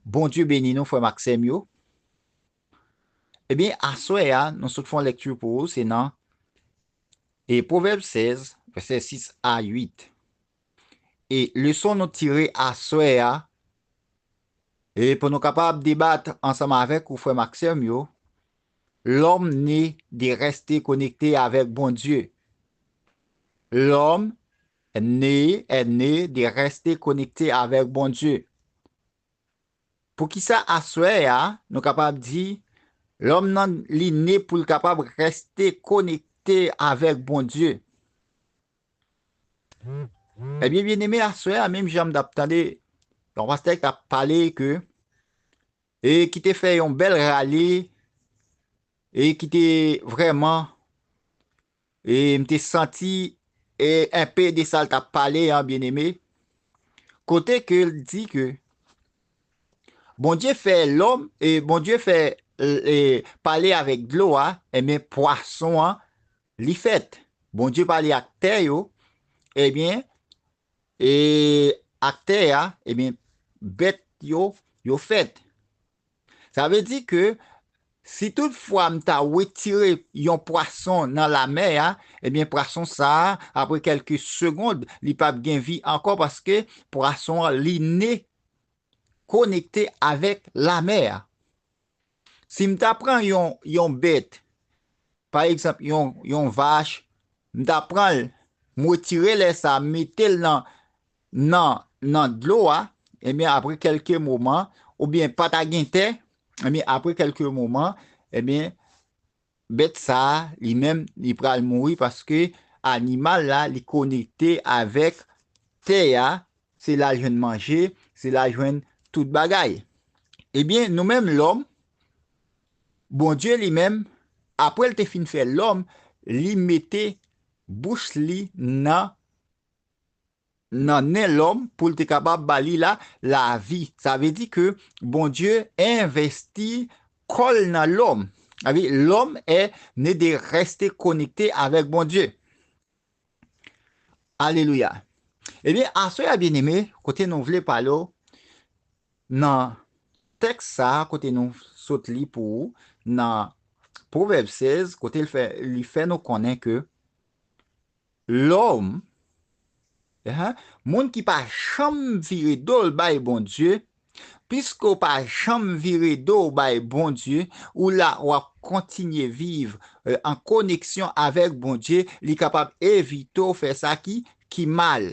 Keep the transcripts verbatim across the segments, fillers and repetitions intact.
Bondye beni nou, frè m ak sè m yo. Ebyen, aswè a, nou sot fè yon lèkti pou ou, se nan e Pwovèb sèz, vèsè sis a uit. E leson nou tire aswè a, e pou nou kapab debat ansanm avèk ou, frè m ak sè m yo, l'homme naît de rester connecté avec Bondye. L'homme naît, est né de rester connecté avec Bondye. Poukisa aswè a, nou kapab di, lòm nan li ne pou l kapab reste konekte avèk Bondye? Ebyen, byeneme, aswè a, menm jan m t ap tande yon pastè k t ap pale ke, e ki te fè yon bèl rale, e ki te vrèman, e m te santi, e, enpe de sa l t ap pale an, byeneme, kote ke l di ke Bondye fè lòm, e Bondye fè, e, pale avèk dlo a, ebyen, pwason an, li fèt. Bondye pale ak tè yo, ebyen, e ak tè a, ebyen, bèt yo, yo fèt. Sa vle di ke si toutfwa m ta retire yon pwason nan lamè a, ebyen, pwason sa a, apre kèlke segond, li p ap gen vi ankò paske pwason an, li ne konekte avèk lamè a. Si m ta pran yon, yon bèt, pa egzanp, yon, yon vach, m ta pran l, m retire lè sa, m mete l nan, nan, nan dlo a, ebyen, apre kèlke moman, oubyen pa ta gen tè, ebyen, apre kèlke moman, ebyen, bèt sa a, li menm, li pral mouri paske animal la, li konekte avèk tè a, se la l jwenn manje, se la l jwenn tout bagay. Ebyen, nou menm lòm, Bondye li menm, apre l te fin fè lòm, li mete bouch li nan, nan nen lòm pou l te kapab ba li la, lavi. Sa vle di ke Bondye envesti kò l nan lòm. Sa vle di, l'homme est né de rester connecté avec Bondye. Alelouya. Ebyen, aswè a, byeneme, kote nou vle pale w, nan tèks sa a, kote nou sot li pou ou, nan Pwovèb sèz, kote l fè, li fè nou konnen ke lòm, hein, moun ki pa janm vire do l bay Bondye, piske w pa janm vire do w bay Bondye, ou la, w ap kontinye viv, e, an koneksyon avèk Bondye, li kapab evite w fè sa ki, ki mal.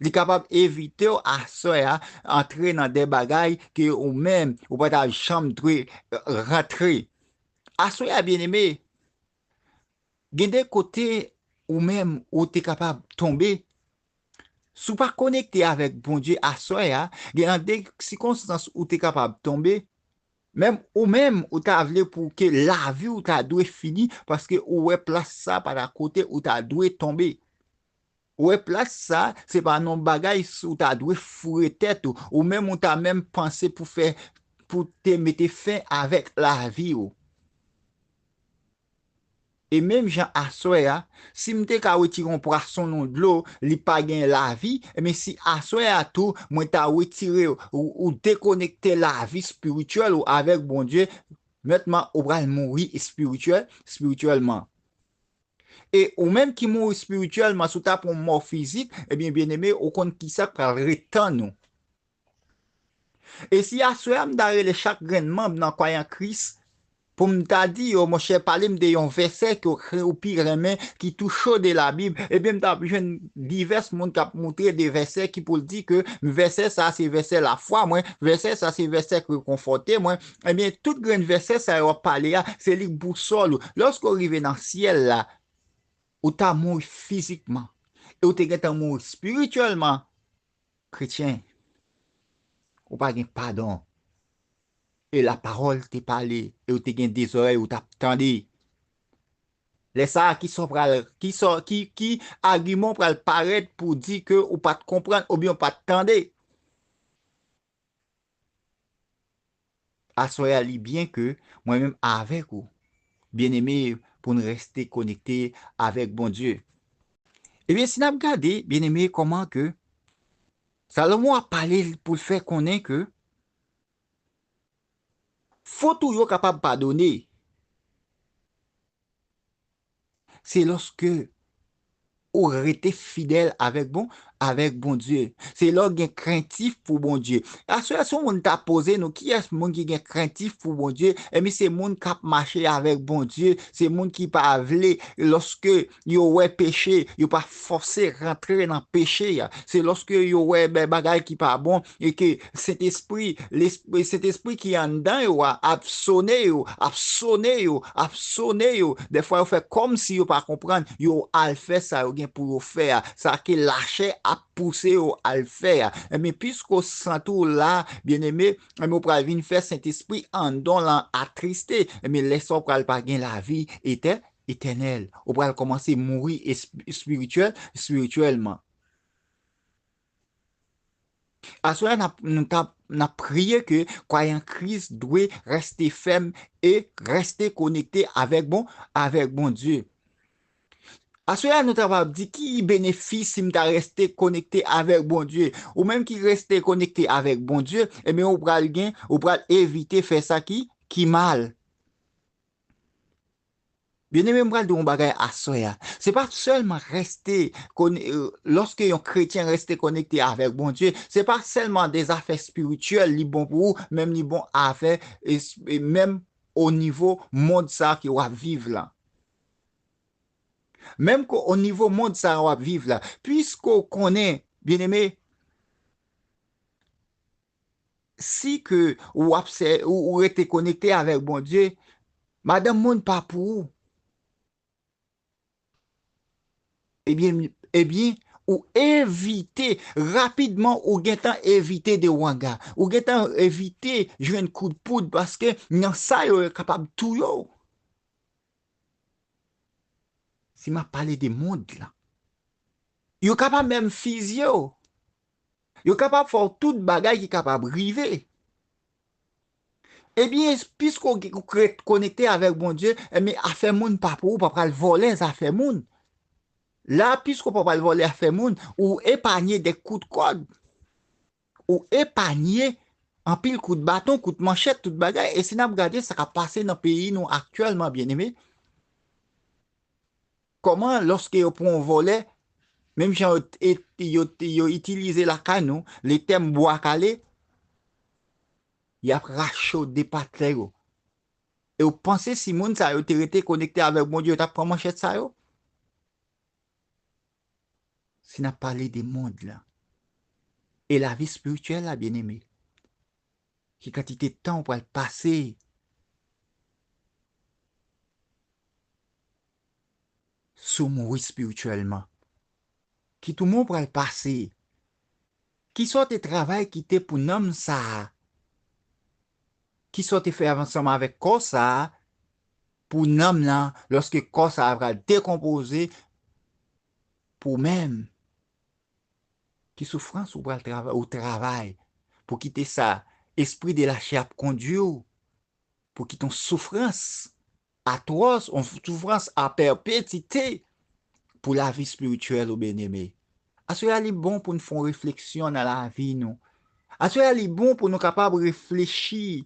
Li kapab evite w aswè a antre nan de bagay ke ou menm, ou pa ta janm dwe, e, rantre. Aswè a, byeneme, gen de kote ou menm ou te kapab tonbe. Si w pa konekte avèk Bondye aswè a, gen nan de sikonstans ou te kapab tonbe. Menm ou menm, ou ta vle pou ke lavi w ta dwe fini, paske ou wè plas sa pa ta kote ou ta dwe tonbe. Ou wè plas sa, se pa nan bagay si w ta dwe foure tèt ou. Ou menm, ou ta menm panse pou fè, pou te mete fen avèk lavi w. E menm jan aswè a, si m te ka retire yon pwason nan dlo, li pa gen lavi, ebyen si aswè a tou, mwen ta retire ou, ou dekonekte lavi espirityèl ou avèk Bondye, mentnan ou pral mouri espirityèl, espirityèlman. E ou menm ki mouri espirityèlman, si w ta pran yon mò fizik, ebyen, byeneme, ou konn kisa k pral ret tann ou. E si aswè a m ta rele chak grenn manm nan Kwayakris, pou m ta di yo, monchè, pale m de yon vèsè ke w, ou pi renmen, ki tou cho de Labib, ebyen, m t ap jwenn divès moun k ap montre de vèsè ki pou l di ke vèsè sa se vèsè lafwa mwen, vèsè sa se vèsè k rekonfòte mwen. Ebyen, tout grenn vèsè sa yo ap pale a, se li k bousòl ou. Lòske w rive nan syèl la, ou ta mouri fizikman, e ou te gentan mouri espirityèlman, kretyen, ou pa gen padon. E lapawòl te pale, e ou te gen de zòrèy ou t ap tande. Lè sa a, ki sa w pral, ki sa, ki, ki agiman w pral parèt pou di ke ou pa t konprann oubyen ou pa t tande? Aswè a, li byen ke mwen menm avèk ou, byeneme, pou n reste konekte avèk Bondye. Ebyen, si n ap gade, byeneme, kòman ke Salomon ap pale pou l fè konnen ke fot ou yo kapab padone. Se lòske ou rete fidèl avèk bon, avèk Bondye. Se lè w gen krentif pou Bondye. Aswè, si yon moun ta poze nou, kiyès moun ki gen krentif pou Bondye? Ebyen, se moun k ap mache avèk Bondye. Se moun ki pa vle, lòske yo wè peche, yo pa fòse rantre nan peche a. Se lòske yo wè, ben, bagay ki pa bon e ke Sentespri, Lespri, Sentespri ki anndan yo a ap sone yo, ap sone yo, ap sone yo. Dèfwa yo fè kòmsi yo pa konprann, yo al fè sa yo gen pou yo fè a, sa ke lachè ap pouse yo al fè a. Ebyen, piske w santi w la, byeneme, ebyen, ou pral vin fè Sentespri anndan w lan atriste. Ebyen, lè sa w pral pa gen lavi etè-, etènèl. Ou pral kòmanse mouri esp-, espirityèl, espirityèlman. Aswè a, n ap, nou t ap, n ap priye ke kwayan Kris dwe rèste fèm e rèste konekte avèk bon, avèk Bondye. Aswè a, nou ta kapab di, ki benefis si m ta rèste konekte avèk Bondye? Ou menm ki rèste konekte avèk Bondye, ebyen, ou pral gen, ou pral evite fè sa ki, ki mal. Byeneme, m pral di w yon bagay aswè a. Se pa sèlman rèste kon-, e, lòske yon kretyen rèste konekte avèk Bondye, se pa sèlman de zafè espirityèl li bon pou ou, menm li bon avè, e, e menm o nivo mond sa ke w ap viv la. Menm ke o nivo mond sa w ap viv la, piske w konnen, byeneme, si ke ou ap sè-, ou, ou rete konekte avèk Bondye, madanm moun pa pou ou. Ebyen, ebyen, ou evite, rapidman, ou gentan evite de wanga. Ou gentan evite jwenn kout poud paske nan sa yo, yo kapab touye w. Si m ap pale de mond lan, yo kapab menm fizye w. Yo kapab fè w tout bagay ki kapab rive. Ebyen, piske w, w ret konekte avèk Bondye, ebyen, afè moun pa pou ou, w pa pral vòlè zafè moun. La, piske w pa pral vòlè afè moun, ou epanye de kout kòd. Ou epanye anpil kout baton, kout manchèt, tout bagay. E si n ap gade sa k ap pase nan peyi nou aktyèlman, byeneme, kòman lòske yo pran yon vòlè, menm jan yo, e, yo, yo itilize lakay nou, le tèm bwa kale, y ap rache w de pa tè yo. E w panse si moun sa yo te rete konekte avèk Bondye, yo t ap pran manchèt sa yo? Si n ap pale de mond lan e lavi espirityèl la, byeneme, ki kantite tan w pral pase si w mouri espirityèlman? Ki touman w pral pase? Kisa w te travay kite pou nanm sa a? Kisa w te fè ansanm avèk kò sa a pou nanm nan, lòske kò sa a pral dekonpoze pou w menm? Ki soufrans ou pral travay, ou travay pou kite sa espri de lachè ap kondui w, pou kite yon soufrans atwòs, yon soufrans a pèpetite pou lavi espirityèl ou, byeneme? Aswè a, li bon pou n fè yon refleksyon nan lavi nou. Aswè a, li bon pou nou kapab reflechi.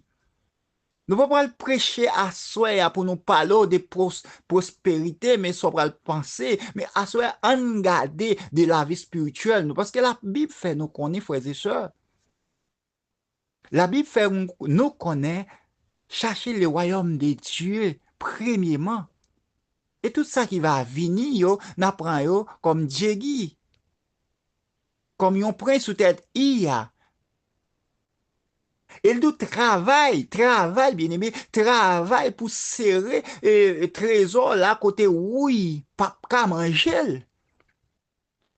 Nou pa pral preche aswè a pou nou pale w de pros-, pwosperite, men sa w pral panse. Men aswè a, ann gade de lavi espirityèl nou, paske Labib fè nou konnen, frè e sè, Labib fè nou, nou konnen, chache le royaume de Dieu premyeman. E tout sa ki va vini yo, n a pran yo kòm djegi, kòm yon pren sou tèt i a. E l di w travay, travay, byeneme, travay pou sere, e, trezò la kote wouy p ap ka manje l.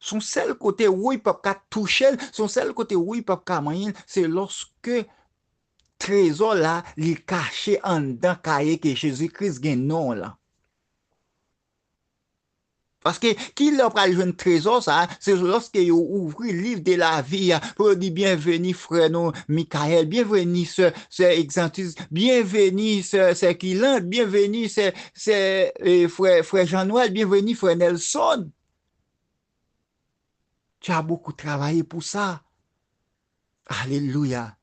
Se yon sèl kote wouy p ap ka touche l, se yon sèl kote wouy p ap ka manyen l, se lòske trezò la, li kache anndan kaye ke Jezi Kris gen non w lan. Paske, ki lè w pral jwenn trezò sa a? Se lòske yo ouvri liv de lavi a, pou yo di, byenveni frè nou Michael, byenveni sè, sè Exantus, byenveni sè, sè Kilant, byenveni sè, sè, e, frè, frè Jean Noël, byenveni frè Nelson. Tu as beaucoup travaillé pour ça. Alelouya.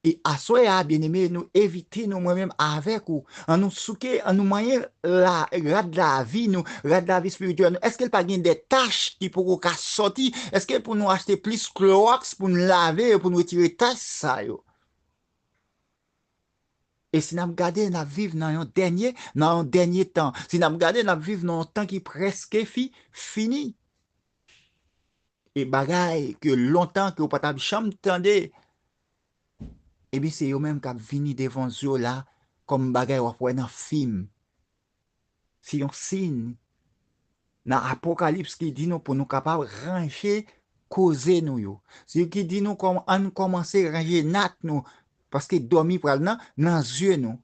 E aswè a, byeneme, nou envite nou, mwen menm avèk ou, ann nou souke, ann nou manyen la, rad lavi nou, rad lavi espirityèl nou. Èske l pa gen de tach ki poko ka sòti? Èske pou nou achte plis klowòks pou n lave yo, pou n retire tach sa yo? E si n ap gade, n ap viv nan yon dènye, nan yon dènye tan. Si n ap gade, n ap viv nan yon tan ki prèske fi, fini. E bagay ke lontan ke w pa t ap janm tande, ebyen, se yo menm k ap vini devan zye w la kòm bagay w ap wè nan fim. Se yon siy nan Apokalips ki di nou pou nou kapab ranje koze nou yo. Se ki di nou kòm, ann kòmanse ranje nat nou, paske dòmi pral nan, nan zye nou.